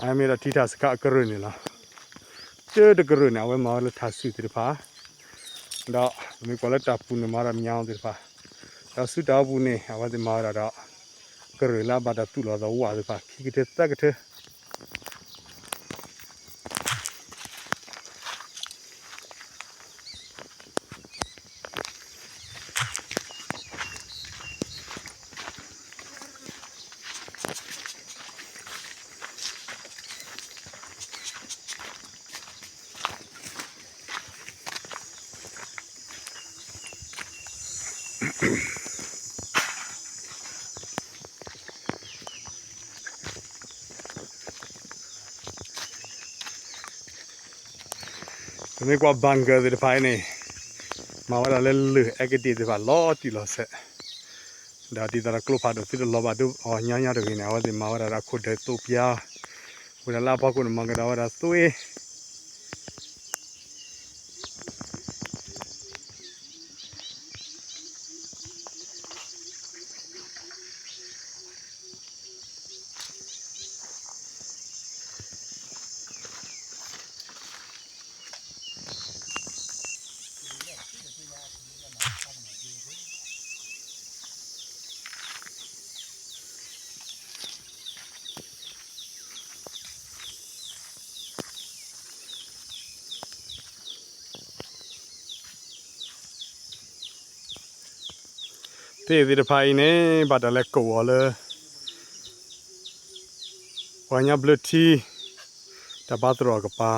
ອາຍເມດາທີທາສະກະກະເຣີນນີ້ລະ ເຈີຕະກະເຣີນນີ້ ເອົາໄວ້ມາໄວ້ລະທາສືອຕິດຕະພາ ດອກ ເມກວ່າລະຕາປູນມາລະຍາວຕິດຕະພາ ດອກ ສຸຕາປູນນີ້ ເອົາໄວ້ມາລະດອກ ກະເຣີນລະບາດຕະຕູລະຕະວາຕິດຕະພາ ຄີກະເທີຕະກະເທີ ເປັນກວ່າບັງເກີຕິດຕະພານີ້ ມາວ່າລະເຫຼືອແອກເກຕິດຕະພາລໍຕີລໍແຊະ ດາວຕິຕາລະໂກລພາໂດຕິດລໍບາດຸ ອໍຍາຍາໂດກິນອາວະຕິມາວະດາລາໂຄເດໂຕປຽ ວະດາລາພາໂກນມັງກະດາວະດາຕຸຍ ເຕະວິດພາອີເນ ບາດຕະແລກໂກເລີ ວາຍາບເລີທີ ຕາບາຕຣອກະປາ